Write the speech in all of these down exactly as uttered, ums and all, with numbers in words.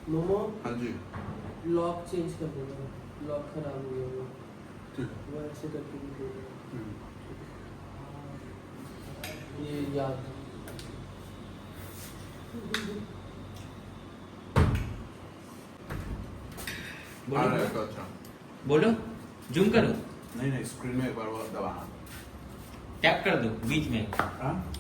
मोमो, हाँ जी। Lock change कर देना, लॉक खराब हो गया वो। वो ऐसे करके भी दे देना। ये याद। बोलो। अच्छा। बोलो। जूम करो। नहीं नहीं, स्क्रीन में एक बार वो दबाना। टैप कर दो बीच में। हाँ?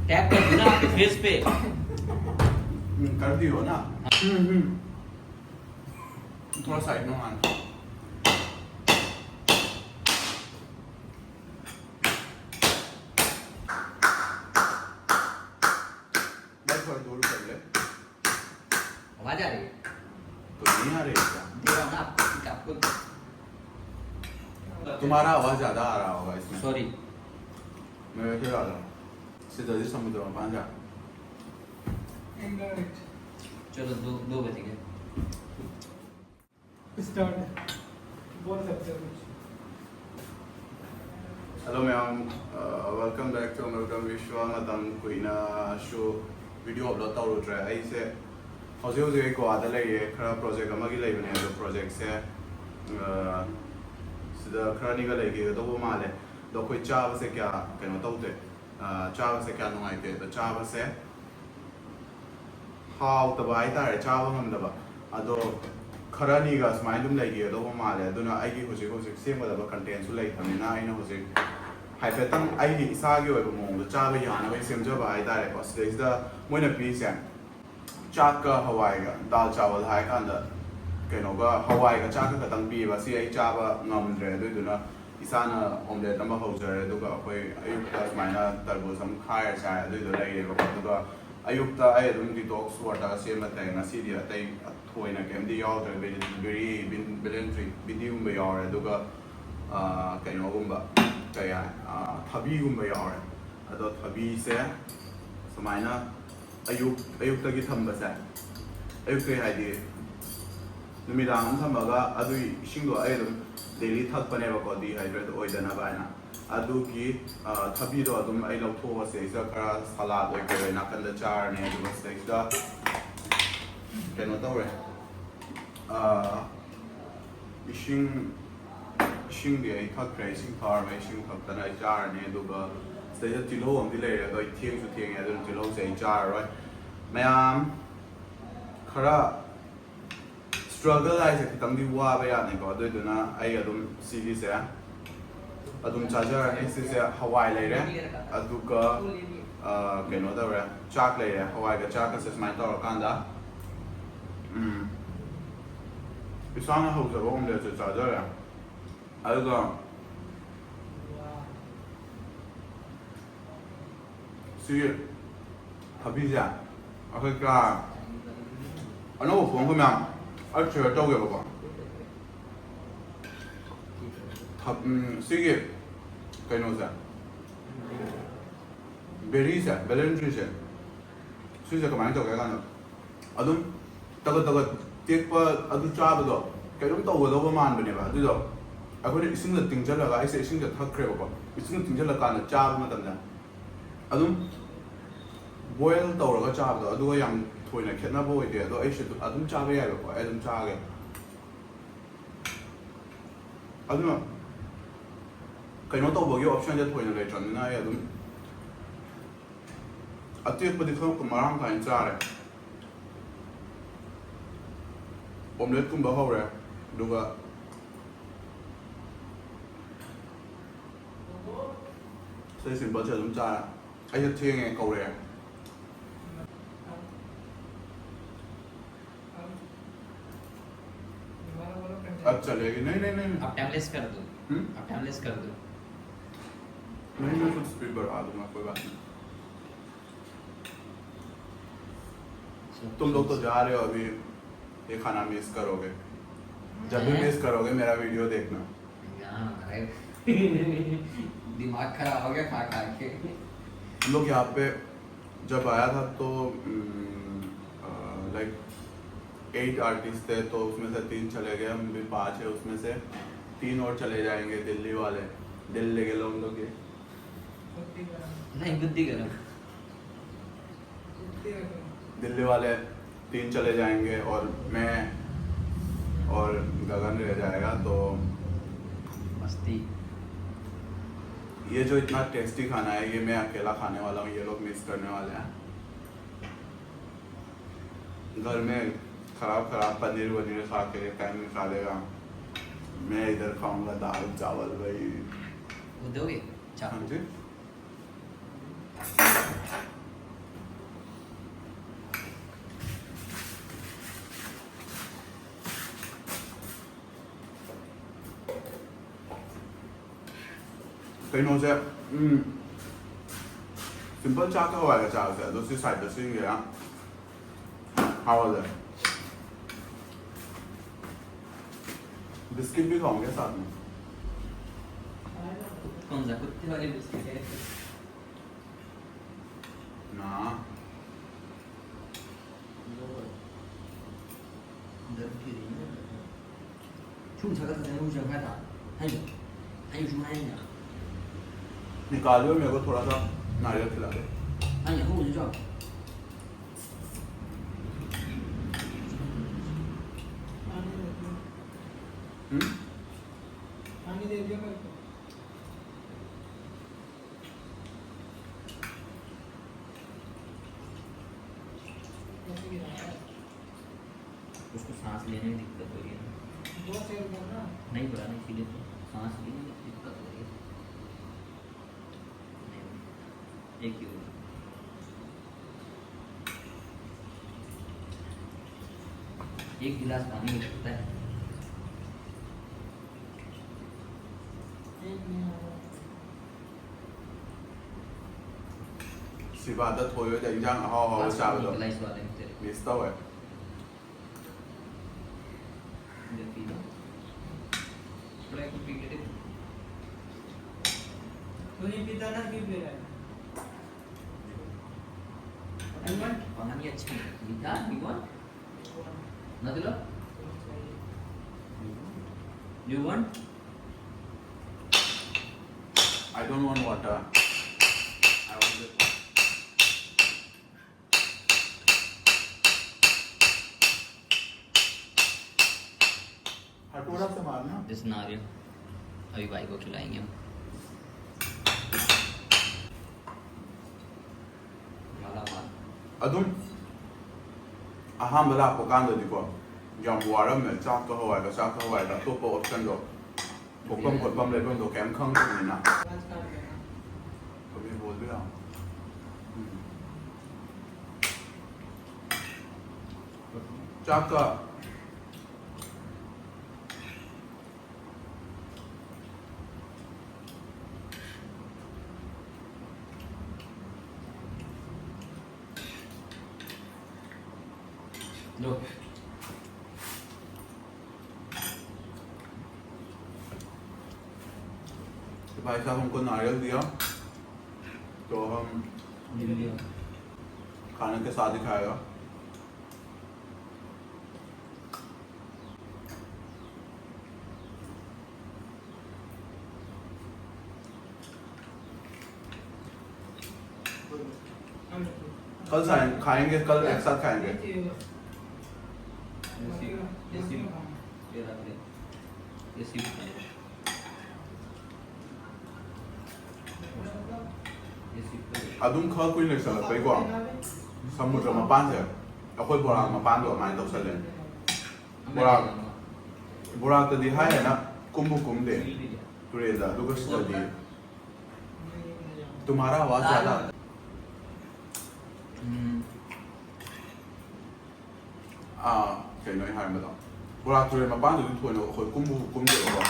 टैप कर दो ना आपके फेस पे। हम्म, कर दी हो ना? हम्म हम्म। थोड़ा साइड में आना। भाई, थोड़ा दूर कर ले। आवाज आ रही है? तो नहीं आ रही है क्या? दे रहा हूँ ना आपको, आपको। तुम्हारा आवाज ज्यादा आ रहा होगा इसमें। सॉरी। मैं वैसे ज्यादा हूँ। सीधा जी समुद्र में पान जा। चलो, दो दो बज गए। स्टार्ट। बोल सकते हो कुछ। Hello ꯃꯌꯥꯝ, welcome back to Amalgam Vishwa꯫ ꯃꯇꯝ ꯀꯨꯏꯅꯁꯨ video upload ꯇꯧꯔꯨꯗ꯭ꯔꯦ꯫ ꯑꯩꯁꯦ ꯍꯧꯖꯤꯛ ꯍꯧꯖꯤꯛ ꯑꯩ ꯒꯣꯋꯥꯗ ꯂꯩꯌꯦ꯫ ꯈꯔ project ꯑꯃꯒꯤ ꯂꯩꯕꯅꯦ, ꯑꯗꯣ projectꯁꯦ, ꯑ, ꯁꯤꯗ ꯈꯔꯅꯤꯒ ꯂꯩꯈꯤꯒꯗꯧꯕ ꯃꯥꯜꯂꯦ꯫ ꯑꯗꯣ ꯑꯩꯈꯣꯏ ꯆꯥꯕꯁꯦ ꯀꯌꯥ ꯀꯩꯅꯣ ꯇꯧꯗꯦ꯫ ꯑ, ꯆꯥꯕꯁꯦ ꯀꯌꯥ ꯅꯨꯡꯉꯥꯏꯇꯦ꯫ ꯑꯗꯣ ꯆꯥꯕꯁꯦ ꯍꯥꯎꯇꯕ ꯍꯥꯏꯇꯥꯔꯦ, ꯆꯥꯕ ꯉꯝꯗꯕ꯫ ꯑꯗꯣ ꯈꯔꯅꯤꯒ ꯁꯨꯃꯥꯏꯅ ꯑꯗꯨꯝ ꯂꯩꯈꯤꯒꯗꯧꯕ ꯃꯥꯜꯂꯦ꯫ ꯑꯗꯨꯅ ꯑꯩꯒꯤ ꯍꯧꯖꯤꯛ ꯍꯧꯖꯤꯛ ꯁꯦꯝꯒꯗꯕ contentꯁꯨ ꯂꯩꯇꯕꯅꯤꯅ ꯑꯩꯅ ꯍꯧꯖꯤꯛ ꯍꯥꯏꯐꯦꯠꯇꯪ ꯑꯩꯒꯤ ꯏꯁꯥꯒꯤ ꯑꯣꯏꯕ ꯃꯑꯣꯡꯗ ꯆꯥꯕ ꯌꯥꯅꯕ ꯁꯦꯝꯖꯕ ꯍꯥꯏꯇꯥꯔꯦꯀꯣ꯫ ꯁꯤꯗꯩꯁꯤꯗ ꯃꯣꯏꯅ ꯄꯤꯔꯤꯁꯦ ꯆꯥꯛꯀ ꯍꯋꯥꯏꯒ, ꯗꯥꯜ ꯆꯥꯋꯜ ꯍꯥꯏ ꯀꯥꯟꯗ ꯀꯩꯅꯣꯒ, ꯍꯋꯥꯏꯒ ꯆꯥꯛꯀ ꯈꯛꯇꯪ ꯄꯤꯌꯦꯕ꯫ ꯁꯤ ꯑꯩ ꯆꯥꯕ ꯉꯝꯗ꯭ꯔꯦ꯫ ꯑꯗꯨꯏꯗꯨꯅ ꯏꯁꯥꯅ omelette ꯑꯃ ꯍꯧꯖꯔꯦ꯫ ꯑꯗꯨꯒ ꯑꯩꯈꯣꯏ ꯑꯌꯨꯛꯇ ꯁꯨꯃꯥꯏꯅ ꯇꯔꯕꯨꯖ ꯑꯃ ꯈꯥꯏꯔ ꯆꯥꯏ꯫ ꯑꯗꯨꯏꯗꯣ ꯂꯩꯔꯦꯕꯀꯣ꯫ ꯑꯗꯨꯒ ꯑꯌꯨꯛꯇ ꯑꯩ ꯑꯗꯨꯝ detox water ꯁꯦꯝꯕ ꯊꯛꯑꯦ꯫ ꯉꯁꯤꯗꯤ ꯑꯇꯩ ꯊꯣꯏꯅ ꯀꯩꯝꯇ ꯌꯥꯎꯗ꯭ꯔꯦ꯫ ꯕꯦꯔꯤ, ꯕꯦꯔꯤ, ꯕꯤꯟ, ꯕꯦꯂꯦꯟꯗ꯭ꯔꯤ, ꯕꯤꯗꯤꯒꯨꯝꯕ ꯌꯥꯎꯔꯦ꯫ ꯑꯗꯨꯒ, ꯑ, ꯀꯩꯅꯣꯒꯨꯝꯕ, ꯀꯩ ꯍꯥꯏ, ꯑ, ꯊꯕꯤꯒꯨꯝꯕ ꯌꯥꯎꯔꯦ꯫ ꯑꯗꯣ ꯊꯕꯤꯁꯦ ꯁꯨꯃꯥꯏꯅ ꯑꯌꯨꯛ, ꯑꯌꯨꯛꯇꯒꯤ ꯊꯝꯕꯁꯦ, ꯑꯌꯨꯛꯇꯒꯤ ꯍꯥꯏꯗꯤ ꯅꯨꯃꯤꯗꯥꯡ ꯑꯃ ꯊꯝꯃꯒ ꯑꯗꯨꯒꯤ ꯏꯁꯤꯡꯗꯣ ꯑꯩ ꯑꯗꯨꯝ daily ꯊꯛꯄꯅꯦꯕꯀꯣ, dehydrate ꯑꯣꯏꯗꯅꯕ ꯍꯥꯏꯅ꯫ ꯑꯗꯨꯒꯤ ꯑ, ꯊꯕꯤꯗꯣ ꯑꯗꯨꯝ ꯑꯩ ꯂꯧꯊꯣꯛꯑꯒ ꯁꯤꯗꯩꯁꯤꯗ ꯈꯔ ꯁꯂꯥꯗ ꯑꯣꯏ ꯀꯩ ꯑꯣꯏ ꯅꯥꯀꯟꯗ ꯆꯥꯔꯅꯤ꯫ ꯑꯗꯨꯒ ꯁꯤꯗꯩꯁꯤꯗ ꯀꯩꯅꯣ ꯇꯧꯔꯦ, ꯑ, ꯏꯁꯤꯡ ꯏꯁꯤꯡꯗꯤ ꯑꯩ ꯊꯛꯈ꯭ꯔꯦ꯫ ꯏꯁꯤꯡ ꯊꯛꯑꯔꯣꯏ꯫ ꯏꯁꯤꯡ ꯊꯛꯇꯅ ꯑꯩ ꯆꯥꯔꯅꯤ꯫ ꯑꯗꯨꯒ ꯁꯤꯗꯩꯗ ꯇꯤꯜꯍꯧ ꯑꯃꯗꯤ ꯂꯩꯔꯦ, ꯑꯗꯣ ꯑꯩ ꯊꯦꯡꯁꯨ ꯊꯦꯡꯉꯦ, ꯑꯗꯨꯅ ꯇꯤꯜꯍꯧꯁꯦ ꯑꯩ ꯆꯥꯔꯔꯣꯏ꯫ ꯃꯌꯥꯝ ꯈꯔ struggle ꯍꯥꯏꯁꯦ ꯈꯤꯇꯪꯗꯤ ꯋꯥꯕ ꯌꯥꯅꯤꯀꯣ꯫ ꯑꯗꯨꯏꯗꯨꯅ ꯑꯩ ꯑꯗꯨꯝ ꯁꯤꯒꯤꯁꯦ ꯑꯗꯨꯝ ꯆꯥꯖꯔꯅꯤ꯫ ꯁꯤꯁꯦ ꯍꯋꯥꯏ ꯂꯩꯔꯦ, ꯑꯗꯨꯒ ꯑ, ꯀꯩꯅꯣ ꯇꯧꯔꯦ, ꯆꯥꯛ ꯂꯩꯔꯦ꯫ ꯍꯋꯥꯏꯒ ꯆꯥꯛꯀꯁꯦ ꯁꯨꯃꯥꯏꯅ ꯇꯧꯔꯀꯥꯟꯗ, ꯎꯝ, ꯏꯁꯥꯅ ꯍꯧꯖꯕ omelette ꯁꯦ ꯆꯥꯖꯔꯦ꯫ ꯑꯗꯨꯒ ꯁꯤꯒꯤ ꯊꯕꯤꯁꯦ ꯑꯩꯈꯣꯏ ꯀꯌꯥ ꯑꯅꯧꯕ ꯐꯣꯡꯕ ꯃꯌꯥꯝ ꯑꯩ share ꯇꯧꯒꯦꯕꯀꯣ꯫ ꯊ-, ꯎꯝ, ꯁꯤꯒꯤ ꯀꯩꯅꯣꯁꯦ, berry ꯁꯦ, ꯕꯦꯂꯦꯟꯗ꯭ꯔꯤꯁꯦ, ꯁꯤꯁꯦ ꯀꯃꯥꯏꯅ ꯇꯧꯒꯦ ꯍꯥꯏ ꯀꯥꯟꯗ, ꯑꯗꯨꯝ ꯇꯒꯠ ꯇꯒꯠ ꯇꯦꯛꯄ ꯑꯗꯨ ꯆꯥꯕꯗꯣ ꯀꯩꯅꯣꯝ ꯇꯧꯒꯗꯧꯕ ꯃꯥꯟꯕꯅꯦꯕ꯫ ꯑꯗꯨꯗꯣ ꯑꯩꯈꯣꯏꯅ ꯏꯁꯤꯡꯗ ꯇꯤꯡꯁꯤꯜꯂꯒ, ꯑꯩꯁꯦ ꯏꯁꯤꯡꯗ ꯊꯛꯈ꯭ꯔꯦꯕꯀꯣ, ꯏꯁꯤꯡꯗ ꯇꯤꯡꯁꯤꯜꯂꯀꯥꯟꯗ ꯆꯥꯕ ꯃꯇꯝꯗ ꯑꯗꯨꯝ boil ꯇꯧꯔꯒ ꯆꯥꯕꯗꯣ ꯑꯗꯨꯒ ꯌꯥꯝ ꯊꯣꯏꯅ ꯈꯦꯠꯅꯕ ꯑꯣꯏꯗꯦ꯫ ꯑꯗꯣ ꯑꯩꯁꯨ ꯑꯗꯨꯝ ꯆꯥꯕ ꯌꯥꯏꯕꯀꯣ, ꯑꯩ ꯑꯗꯨꯝ ꯆꯥꯒꯦ꯫ ꯑꯗꯨꯅ ꯀꯩꯅꯣ ꯇꯧꯕꯒꯤ option ꯁꯦ ꯊꯣꯏꯅ ꯂꯩꯇ꯭ꯔꯕꯅꯤꯅ ꯑꯩ ꯑꯗꯨꯝ ꯑꯇꯦꯛꯄꯗꯤ ꯈꯔ ꯃꯔꯥꯡ ꯀꯥꯏꯅ ꯆꯥꯔꯦ꯫ Omelette ꯀꯨꯝꯕ ꯍꯧꯔꯦ, ꯑꯗꯨꯒ ꯁꯤ simple ꯁꯦ ꯑꯗꯨꯝ ꯆꯥꯔꯦ꯫ ꯑꯩꯁꯨ ꯊꯦꯡꯉꯦ, ꯀꯧꯔꯛꯑꯦ꯫ अब चलेगी। नहीं, नहीं, नहीं, नहीं। अब टाइमलेस कर दो। हम्म? अब टाइमलेस कर दो। नहीं, मैं कुछ स्पीड बढ़ा दूंगा, कोई बात नहीं। तुम लोग तो जा रहे हो अभी, ये खाना मिस करोगे। जब भी हैं? मिस करोगे, मेरा वीडियो देखना। यहाँ हमारे दिमाग खराब हो गया खा खा के। हम लोग यहाँ पे जब आया था तो, हम्म, अ, लाइक एट आर्टिस्ट थे, तो उसमें से तीन चले गए, हम भी पाँच है, उसमें से तीन और चले जाएंगे दिल्ली वाले। दिल्ली के लोग तो के नहीं, बुद्धि करो। दिल्ली वाले तीन चले जाएंगे और मैं और गगन रह जाएगा। तो मस्ती। ये जो इतना टेस्टी खाना है, ये मैं अकेला खाने वाला हूँ, ये लोग मिस करने वाले हैं। घर में खराब खराब पनीर वनीर खा के टाइम निकालेगा। मैं इधर खाऊंगा दाल चावल, वही। वो दोगे? अच्छा। हाँ जी। ꯀꯩꯅꯣꯁꯦ, ꯎꯝ, simple ꯆꯥꯛꯀ ꯍꯋꯥꯏꯒ ꯆꯥꯕꯁꯦ ꯑꯗꯣ ꯁꯤ ꯁꯥꯏꯗꯇ ꯁꯤꯟꯒꯦꯔꯥ? ꯍꯥꯎꯔꯁꯦ꯫ बिस्किट भी खाऊंगे साथ में। कौन सा कुत्ते वाले बिस्किट है? ना। ꯁꯨꯝ ꯁꯥꯒꯠ ꯁꯥꯒꯠ ꯍꯧꯖꯤꯛ ꯍꯥꯏꯗ ꯍꯥꯏꯌꯨ꯫ ꯍꯥꯏꯌꯨ ꯁꯨꯝ ꯍꯥꯏꯌꯨꯅꯦ꯫ निकालियो, मेरे को थोड़ा सा नारियल खिला दे। ꯍꯥꯏꯌꯨ ꯍꯧꯖꯤꯛ ꯆꯥꯎ꯫ हम्म? पानी दे दियो मेरे को। कैसे गिरा है? उसको सांस लेने में दिक्कत हो रही है ना। दो सेल करना। नहीं पड़ा ना, इसीलिए तो सांस लेने में दिक्कत हो रही है। नहीं, एक ही हो। एक गिलास पानी लगता है। एक नहीं आया। ꯁꯤꯕꯥꯗ ꯊꯣꯏꯕꯗ ꯏꯟꯖꯥꯡ ꯑꯍꯥꯎ ꯑꯍꯥꯎꯕ ꯆꯥꯕꯗꯣ निकला इस वाले में तेरे। ꯃꯤꯁ ꯇꯧꯋꯦ꯫ इधर पी लो। थोड़ा एक पी के देखो। तू नहीं पीता ना, क्यों पी रहा है? पानी अच्छा है। मीठा, you want? मतलब? You want? I don't want water. I want this one. हटोरा से मारना। This नारियल अभी भाई को खिलाएंगे हम। माला माल। ꯑꯗꯨꯝ ꯑꯍꯥꯟꯕ ꯂꯥꯛꯄ ꯀꯥꯟꯗꯗꯤꯀꯣ, ꯌꯥꯝ ꯋꯥꯔꯝꯃꯦ꯫ ꯆꯥꯛꯀ ꯍꯋꯥꯏꯒ, ꯆꯥꯛꯀ ꯍꯋꯥꯏꯒ, ꯑꯇꯣꯞꯄ ꯑꯣꯞꯁꯟꯗꯣ ꯊꯣꯛꯐꯝ ꯈꯣꯠꯐꯝ ꯂꯩꯐꯝꯗꯣ ꯀꯩꯝ ꯈꯪꯗꯕꯅꯤꯅ꯫ ꯍꯧꯖꯤꯛ ꯍꯣꯜꯗ ꯌꯥꯝ꯫ ꯎꯝ꯫ ꯆꯥꯛꯀ लो। भाई साहब हमको नारियल दिया, तो हम खाने के साथ ही खाएगा। कल खाएं-, खाएंगे, कल एक साथ खाएंगे। ꯑꯗꯨꯝ ꯈꯔ ꯀꯨꯏꯅ ꯂꯩꯁꯜꯂꯛꯄꯩꯀꯣ, ꯁꯃꯨꯗ꯭ꯔ ꯃꯄꯥꯟꯁꯦ ꯑꯩꯈꯣꯏ ꯕꯣꯔꯥ ꯃꯄꯥꯟꯗꯣ ꯑꯗꯨꯃꯥꯏꯅ ꯇꯧꯁꯜꯂꯦ꯫ ꯕꯣꯔꯥ, ꯕꯣꯔꯥꯛꯇꯗꯤ ꯍꯥꯏ ꯍꯥꯏꯅ ꯀꯨꯝꯕꯨ ꯀꯨꯝꯗꯦ ꯇꯨꯔꯦꯜꯗ, ꯑꯗꯨꯒ ꯁꯤꯗꯗꯤ तुम्हारा आवाज ज्यादा। ꯎꯝ꯫ ꯑꯥ, ꯀꯩꯅꯣ ꯑꯩ ꯍꯥꯏꯔꯝꯕꯗꯣ? ꯕꯣꯔꯥꯛ ꯇꯨꯔꯦꯜ ꯃꯄꯥꯟꯗꯨꯗꯤ ꯊꯣꯏꯅ ꯑꯩꯈꯣꯏ ꯀꯨꯝꯕꯨ ꯀꯨꯝꯗꯦꯕꯀꯣ꯫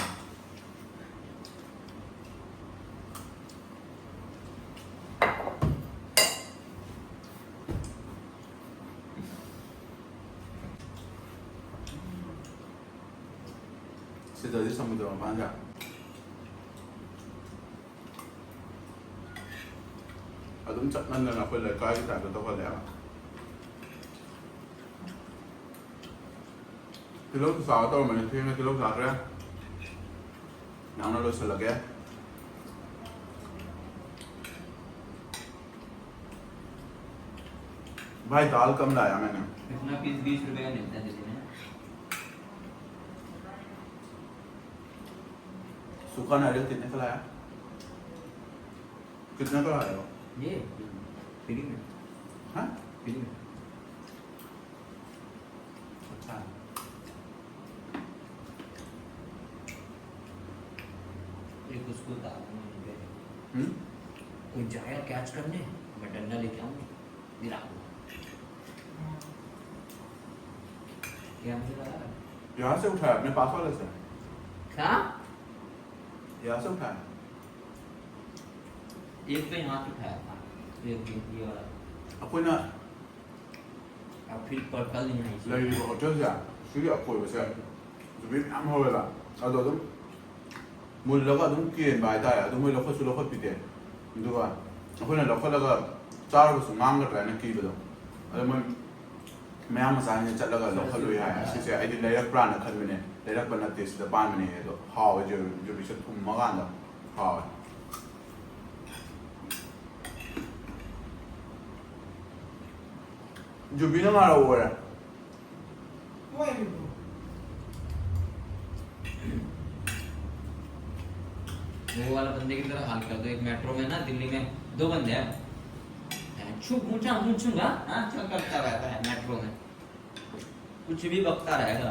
ꯁꯤꯗꯗꯤ ꯁꯃꯨꯗ꯭ꯔ ꯃꯄꯥꯟꯗ ꯑꯗꯨꯝ ꯆꯠꯃꯟꯗꯅ ꯑꯩꯈꯣꯏ ꯂꯩꯀꯥꯏꯒꯤ ꯇꯥꯏꯞꯇ ꯇꯧꯈꯠꯂꯛꯑꯦꯕ꯫ ꯇꯤꯜꯍꯧ ꯆꯥꯕ ꯇꯧꯔꯝꯕꯅꯤ, ꯊꯦꯡꯅ ꯇꯤꯜꯍꯧ ꯆꯥꯈ꯭ꯔꯦ꯫ ꯅꯪꯅ ꯂꯣꯏꯁꯤꯜꯂꯒꯦ꯫ भाई, दाल कम लाया मैंने। इतना पीस बीस रुपए का मिलता है दिल्ली में। सूखा नारियल कितने का लाया? कितने का लाया वो? ये फ्री में। हाँ? फ्री में। अच्छा। एक उसको डालना है। हम्म? कोई जाएगा कैच करने, मैं डंडा लेके आऊंगा, गिरा दूंगा। क्या मुझे लगा? यहाँ से उठाया, अपने पास वाले से। क्या? यहाँ से उठाया। एक तो यहाँ से उठाया था, ये, ये वाला। ꯑꯩꯈꯣꯏꯅ अब फिर पर्पल नहीं आई। ꯂꯩꯔꯤꯕ ꯍꯣꯇꯦꯜꯁꯦ ꯁꯤꯒꯤ ꯑꯀꯣꯏꯕꯁꯦ ꯌꯨꯕꯤ ꯃꯌꯥꯝ ꯍꯧꯋꯦꯕ꯫ ꯑꯗꯣ ꯑꯗꯨꯝ ꯃꯨꯜꯂꯒ ꯑꯗꯨꯝ ꯀꯦꯟꯕ ꯍꯥꯏꯇꯥꯔꯦ꯫ ꯑꯗꯨ ꯃꯣꯏ ꯂꯧꯈꯠꯁꯨ ꯂꯧꯈꯠꯄꯤꯗꯦ꯫ ꯑꯗꯨꯒ ꯑꯩꯈꯣꯏꯅ ꯂꯧꯈꯠꯂꯒ ꯆꯥꯔꯒꯁꯨ ꯃꯥꯡꯒꯗ꯭ꯔꯥ ꯍꯥꯏꯅ ꯀꯤꯕꯗꯣ꯫ ꯑꯗꯣ ꯃꯣꯏ ꯃꯌꯥꯡ ꯃꯆꯥꯁꯤꯡꯁꯦ ꯆꯠꯂꯒ ꯂꯧꯈꯠꯂꯨꯏ ꯍꯥꯏ꯫ ꯑꯁꯤꯁꯦ ꯑꯩꯗꯤ ꯂꯩꯔꯛꯄ꯭ꯔꯥꯅ ꯈꯟꯕꯅꯦ꯫ ꯂꯩꯔꯛꯄ ꯅꯠꯇꯦ, ꯁꯤꯗ ꯄꯥꯟꯕꯅꯦ꯫ ꯑꯗꯣ ꯍꯥꯎꯋꯦ, ꯌꯨꯕꯤꯁꯦ ꯊꯨꯝꯃꯀꯥꯟꯗ ꯍꯥꯎꯋꯦ꯫ ꯌꯨꯕꯤꯅ ꯉꯥꯔꯧ ꯑꯣꯏꯔꯦ꯫ वो वाला बंदे की तरह हाल कर दो। एक मेट्रो में ना, दिल्ली में दो बंदे हैं, छू पूछा पूछूंगा, हाँ, चल करता रहता है मेट्रो में, कुछ भी बकता रहेगा।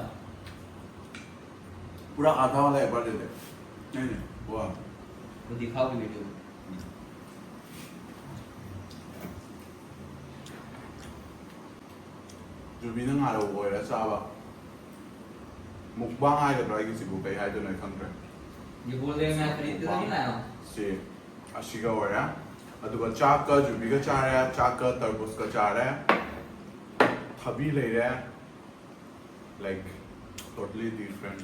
पूरा आधा वाला एक बार दे दे। नहीं, नहीं, वो आप। वो दिखाओ वीडियो। ꯌꯨꯕꯤꯅ ꯉꯥꯔꯧ ꯑꯣꯏꯔ ꯆꯥꯕ꯫ ꯃꯨꯛꯕꯥꯡ ꯍꯥꯏꯒꯗ꯭ꯔꯥ? ꯑꯩꯒꯤꯁꯤꯕꯨ ꯀꯩ ꯍꯥꯏꯗꯣꯏꯅꯣ ꯑꯩ ꯈꯪꯗ꯭ꯔꯦ꯫ ये बोल रहे हैं, मैं खरीद के नहीं लाया हूँ। ꯁꯤ ꯑꯁꯤꯒ ꯑꯣꯏꯔꯦ꯫ ꯑꯗꯨꯒ ꯆꯥꯛꯀ ꯌꯨꯕꯤꯒ ꯆꯥꯔꯦ, ꯆꯥꯛꯀ ꯇꯔꯕꯨꯖꯀ ꯆꯥꯔꯦ꯫ ꯊꯕꯤ ꯂꯩꯔꯦ꯫ Like, totally different.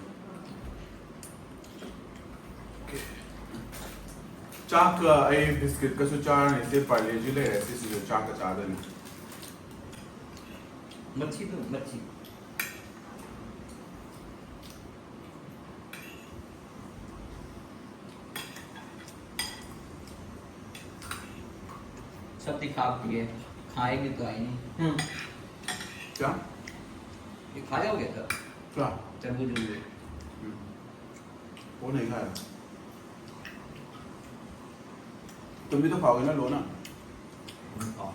ꯆꯥꯛꯀ ꯑꯩ ꯕꯤꯁꯀꯤꯠꯀꯁꯨ ꯆꯥꯔꯅꯤ꯫ ꯁꯤ ꯄꯥꯔꯂꯦꯖꯤ ꯂꯩꯔꯦ, ꯁꯤꯁꯤꯁꯨ ꯆꯥꯛꯀ ꯆꯥꯗꯣꯏꯅꯤ꯫ मच्छी तो मच्छी। सब दिखा दिए, आएंगे तो आएंगे। हम्म। क्या? ये खा जाओगे सर? क्या? तंदूर जलेबी। हम्म। वो नहीं खाया। तुम भी तो खाओगे ना, लो ना। हम्म, खाओ।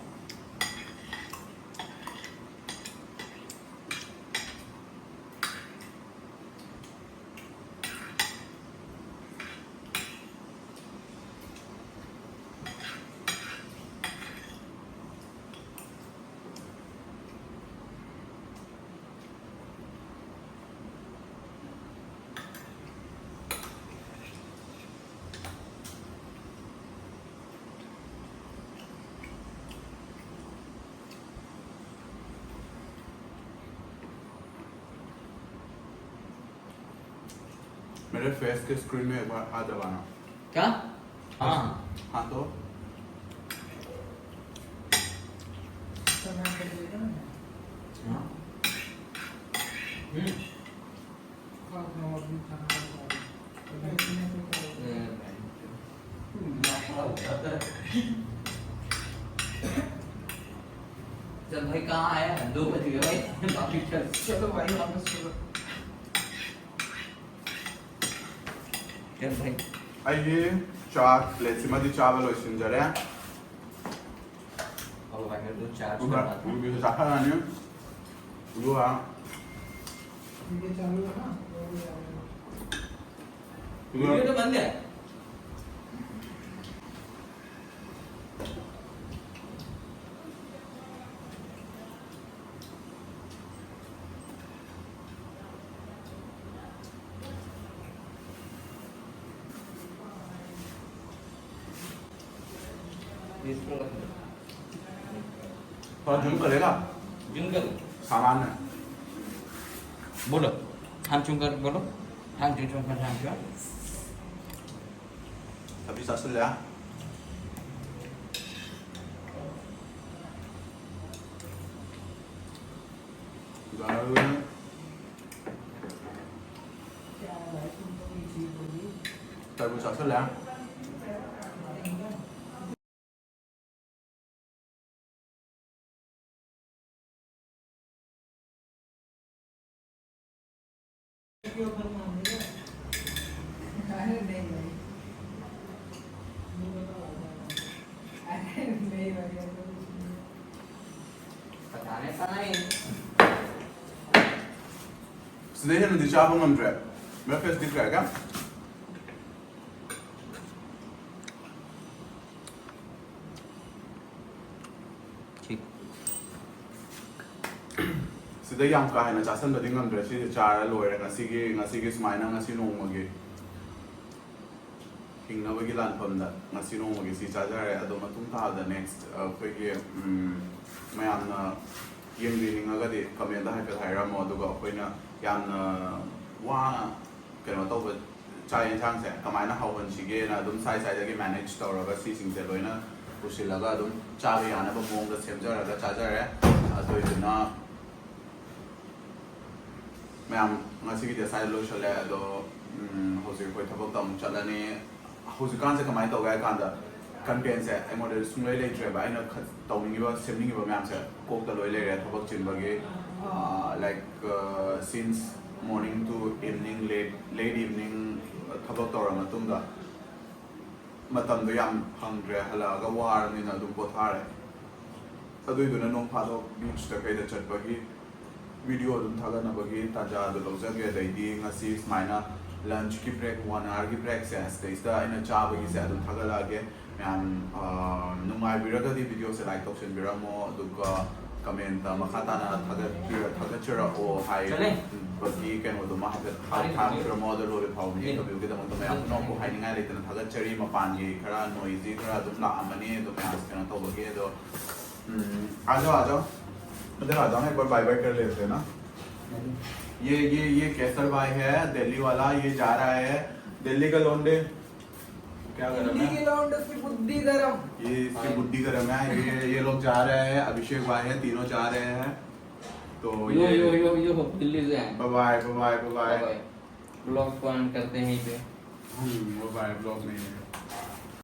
मेरे फेस के स्क्रीन में एक बार हाथ दबाना। क्या? हाँ। हाँ तो। हाँ। हम्म। चल भाई, कहाँ आया? दो बज गए भाई। चलो भाई, वापस चलो। चल भाई। ꯑꯩꯒꯤ ꯆꯥꯛ ꯄ꯭ꯂꯦꯠꯁꯤꯃꯗꯤ ꯆꯥꯕ ꯂꯣꯏꯁꯤꯟꯖꯔꯦ꯫ ꯑꯗꯨꯒ ꯅꯨꯄꯤꯁꯨ ꯆꯥꯈꯠꯂꯅꯤ꯫ ꯑꯗꯨꯒ वीडियो तो बंद है। थोड़ा जूम करेगा? जूम करो। सामान है। बोलो। हम जूम कर बोलो। हम जूम कर, हम जूम। अभी सासू ले आ। तरबूज सासू ले आ। अरे नहीं भाई, अरे नहीं भाई, पता नहीं, पता नहीं। ꯁꯤꯗꯩ ꯍꯦꯟꯅꯗꯤ ꯆꯥꯕ ꯉꯝꯗ꯭ꯔꯦ꯫ ꯕ꯭ꯔꯦꯛꯐꯥꯁꯇꯤ ꯀꯌꯥ ꯀꯌꯥ? ꯁꯤꯗ ꯌꯥꯝ ꯀꯥ ꯍꯦꯟꯅ ꯆꯥꯁꯟꯕꯗꯤ ꯉꯝꯗ꯭ꯔꯦ꯫ ꯁꯤꯁꯦ ꯆꯥꯔ ꯂꯣꯏꯔꯦ꯫ ꯉꯁꯤꯒꯤ, ꯉꯁꯤꯒꯤ ꯁꯨꯃꯥꯏꯅ ꯉꯁꯤ ꯅꯣꯡꯃꯒꯤ ꯍꯤꯡꯅꯕꯒꯤ ꯂꯥꯟꯐꯝꯗ ꯉꯁꯤ ꯅꯣꯡꯃꯒꯤ ꯁꯤ ꯆꯥꯖꯔꯦ꯫ ꯑꯗꯣ ꯃꯇꯨꯡ ꯇꯥꯕꯗ ꯅꯦꯛꯁ ꯑꯩꯈꯣꯏꯒꯤ, ꯎꯝ, ꯃꯌꯥꯝꯅ ꯌꯦꯡꯕꯤꯅꯤꯡꯉꯒꯗꯤ ꯀꯃꯦꯟꯗ ꯍꯥꯏꯐꯦꯠ ꯍꯥꯏꯔꯝꯃꯣ꯫ ꯑꯗꯨꯒ ꯑꯩꯈꯣꯏꯅ ꯌꯥꯝꯅ ꯋꯥꯅ ꯀꯩꯅꯣ ꯇꯧꯕ ꯆꯥꯛ ꯌꯦꯟꯁꯥꯡꯁꯦ ꯀꯃꯥꯏꯅ ꯍꯧꯍꯟꯁꯤꯒꯦꯅ ꯑꯗꯨꯝ ꯁꯥꯏ ꯁꯥꯏꯗꯒꯤ ꯃꯦꯅꯦꯖ ꯇꯧꯔꯒ ꯁꯤꯁꯤꯡꯁꯦ ꯂꯣꯏꯅ ꯄꯨꯁꯤꯜꯂꯒ ꯑꯗꯨꯝ ꯆꯥꯕ ꯌꯥꯅꯕ ꯃꯑꯣꯡꯗ ꯁꯦꯝꯖꯔꯒ ꯆꯥꯖꯔꯦ꯫ ꯑꯗꯨꯏꯗꯨꯅ ꯃꯌꯥꯝ ꯉꯁꯤꯒꯤꯗꯤ ꯑꯁꯥꯏꯗ ꯂꯣꯏꯁꯤꯜꯂꯦ꯫ ꯑꯗꯣ, ꯎꯝ, ꯍꯧꯖꯤꯛ ꯑꯩꯈꯣꯏ ꯊꯕꯛꯇ ꯑꯃꯨꯛ ꯆꯠꯂꯅꯤ꯫ ꯍꯧꯖꯤꯛꯀꯥꯟꯁꯦ ꯀꯃꯥꯏꯅ ꯇꯧꯒꯦ ꯍꯥꯏ ꯀꯥꯟꯗ ꯀꯟꯇꯦꯟꯁꯦ ꯑꯩꯉꯣꯟꯗ ꯁꯨꯡꯂꯩ ꯂꯩꯇ꯭ꯔꯦꯕ꯫ ꯑꯩꯅ ꯈ-, ꯇꯧꯅꯤꯡꯉꯤꯕ, ꯁꯦꯝꯅꯤꯡꯉꯤꯕ ꯃꯌꯥꯝꯁꯦ ꯀꯣꯛꯇ ꯂꯣꯏ ꯂꯩꯔꯦ ꯊꯕꯛ ꯆꯤꯟꯕꯒꯤ꯫ Like, since morning to evening, late late evening ꯊꯕꯛ ꯇꯧꯔ ꯃꯇꯨꯡꯗ ꯃꯇꯝꯗꯣ ꯌꯥꯝ ꯐꯪꯗ꯭ꯔꯦ꯫ ꯍꯜꯂꯛꯑꯒ ꯋꯥꯔꯕꯅꯤꯅ ꯑꯗꯨꯝ ꯄꯣꯊꯥꯔꯦ꯫ ꯑꯗꯨꯏꯗꯨꯅ ꯅꯣꯡ ꯐꯥꯗꯣꯛ ꯕꯤꯆꯇ ꯀꯩꯗ ꯆꯠꯄꯒꯤ ꯚꯤꯗꯤꯑꯣ ꯑꯗꯨꯝ ꯊꯥꯒꯠꯅꯕꯒꯤ ꯇꯥꯟꯖꯥꯗꯣ ꯂꯧꯖꯒꯦ꯫ ꯑꯗꯩꯗꯤ ꯉꯁꯤ ꯁꯨꯃꯥꯏꯅ ꯂꯟꯆꯀꯤ ꯕ꯭ꯔꯦꯛ, ꯋꯥꯟ ꯑꯋꯥꯔꯒꯤ ꯕ꯭ꯔꯦꯛꯁꯦ ꯁꯤꯗꯩꯁꯤꯗ ꯑꯩꯅ ꯆꯥꯕꯒꯤꯁꯦ ꯑꯗꯨꯝ ꯊꯥꯒꯠꯂꯛꯑꯒꯦ꯫ ꯃꯌꯥꯝ, ꯑ, ꯅꯨꯡꯉꯥꯏꯕꯤꯔꯒꯗꯤ ꯚꯤꯗꯤꯑꯣꯁꯦ ꯂꯥꯏꯛ ꯇꯧꯁꯟꯕꯤꯔꯝꯃꯣ꯫ ꯑꯗꯨꯒ ꯀꯃꯦꯟꯇ ꯃꯈꯥ ꯇꯥꯅ ꯊꯥꯒꯠꯄꯤꯔ-, ꯊꯥꯒꯠꯆꯔꯛꯑꯣ ꯍꯥꯏꯕꯒꯤ ꯀꯩꯅꯣꯗꯨꯃ ꯍꯥꯏꯐꯦꯠ ꯊꯥꯕꯤꯔꯝꯃꯣ꯫ ꯑꯗꯣ ꯂꯣꯏꯕ ꯐꯥꯎꯕ ꯃꯤ ꯏꯟꯇꯔꯚ꯭ꯌꯨꯒꯤꯗꯃꯛꯇ ꯃꯌꯥꯝ ꯄꯨꯝꯅꯃꯛꯄꯨ ꯍꯥꯏꯅꯤꯡꯉꯥꯏ ꯂꯩꯇꯅ ꯊꯥꯒꯠꯆꯔꯤ꯫ ꯃꯄꯥꯟꯒꯤ ꯈꯔ ꯅꯣꯏꯖꯤ ꯈꯔ ꯑꯗꯨꯝ ꯂꯥꯛꯑꯝꯃꯅꯤ, ꯑꯗꯣ ꯃꯌꯥꯝ ꯀꯩꯅꯣ ꯇꯧꯕꯒꯤ꯫ ꯑꯗꯣ, ꯎꯝ, आ जाओ, आ जाओ, इधर आ जाओ ना, एक बार बाय बाय कर लेते हैं ना। ये, ये, ये केसर भाई है दिल्ली वाला, ये जा रहा है दिल्ली का लौंडे। क्या गरम है? दिल्ली के लौंडे की बुद्धि गरम। ये इसकी बुद्धि गरम है। ये, ये लोग जा रहे हैं, अभिषेक भाई है, तीनों जा रहे हैं। तो यो, ये यो, यो, यो, दिल्ली से हैं। Bye bye, bye bye, bye bye. Bye bye. Blog को एंड करते हैं यहीं पे। हम्म, बाय बाय, ब्लॉग नहीं है।